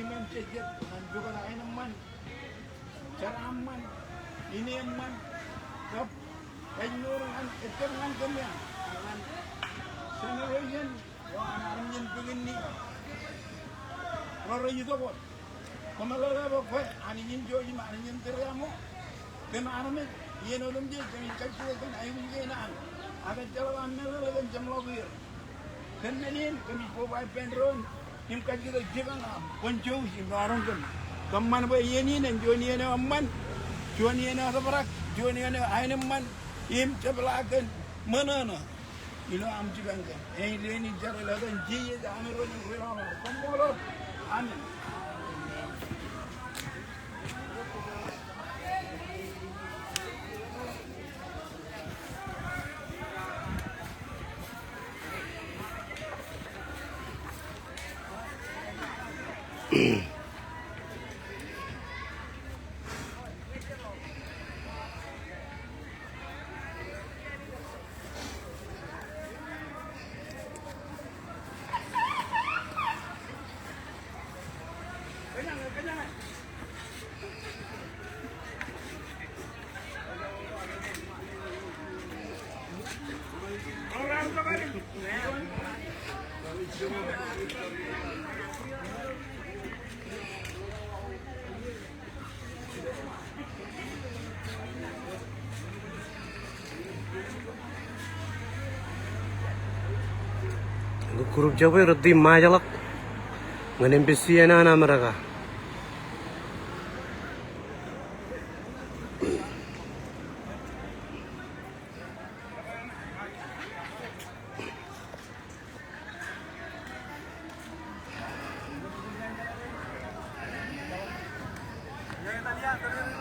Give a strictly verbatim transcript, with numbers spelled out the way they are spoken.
Im jejjet ñan pukot aenōṃṃan, jeraaṃṃan, ineeṃṃan, kab ej mour ñan, ejjab ñan kōm eañ, ñan generation eo an armej in Bikini ro rej itok wōt. Kōmeḷeḷe bwe kwe Anij in jouj im Anij in tūriaṃo. Kōm armej iien otemjej kōmij kajjitōk kōn aikuj kein an, ak ejjeḷọk am meḷeḷe kōn jeṃḷọk er. Kōn men in kōmij koba ippān doon im kajjitōk jipañ aṃ kwōn jouj im eadoñ kōm. Kōṃṃan bwe iien in en juon iien eo eṃṃan, juon iien eo tōprak, juon iien eo aenōṃṃan im jepḷaak kōn ṃōṇōṇō ilo aṃ jipañ kōm. Ej leen in jar ilo etan Jisōs am irooj im ruwaimjuonñoul. Koṃṃool wōt. Amen. Group jab eo rej ṃaajḷọk ñan embassy eṇ an Amerika.